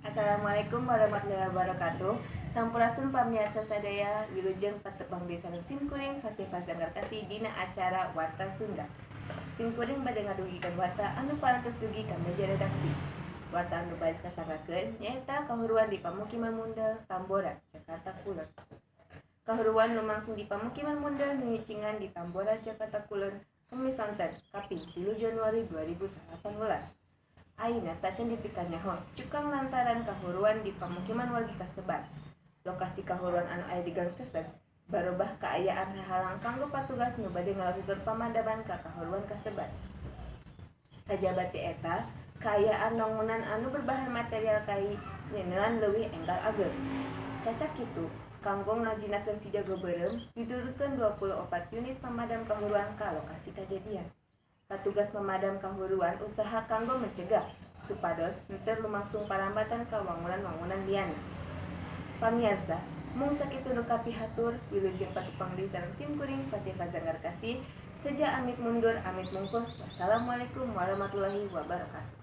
Assalamualaikum warahmatullahi wabarakatuh. Sampurasun pamiarsa sadaya, wilujeng patepang deui sareng simkuring Fatih Fazangarkasih dina acara Warta Sunda. Simkuring bade ngadugikeun warta anu parantos dugi ka meja redaksi. Warta anu baris kasanggakeun nyaeta kahuruan di Pamukiman Mundel, Tambora, Jakarta Kulon. Kahuruan lumangsung di Pamukiman Mundel nu nyicingan di Tambora, Jakarta Kulon, Kemis sonten, kaping 3 Januari 2018. Ayeuna tacan dipikanyaho cukang lantaran kahuruan di pamukiman wargi kasebat. Lokasi kahuruan anu aya di Gang Sesek barobah kaayaan hahalang kanggo patugas nu bade ngalakukeun pamadaman ka kahuruan kasebat. Sajaba ti eta, kaayaan wangunan anu berbahan material kai nyeuneuan leuwih enggal ageung. Cacak kitu, kanggo ngajinakeun si jago beureum diturunkeun 24 unit pemadam kahuruan ka lokasi kajadian. Patugas pemadam kahuruan usaha kanggo mencegah supados henteu lumangsung parambatan ka wangunan-wangunan liyana. Pamiarsa, mung sakitu nu kapihatur, wilujeng patepang deui sareng simkuring Fatih Fazangarkasih. Seja amit mundur, amit mungkur. Wassalamualaikum warahmatullahi wabarakatuh.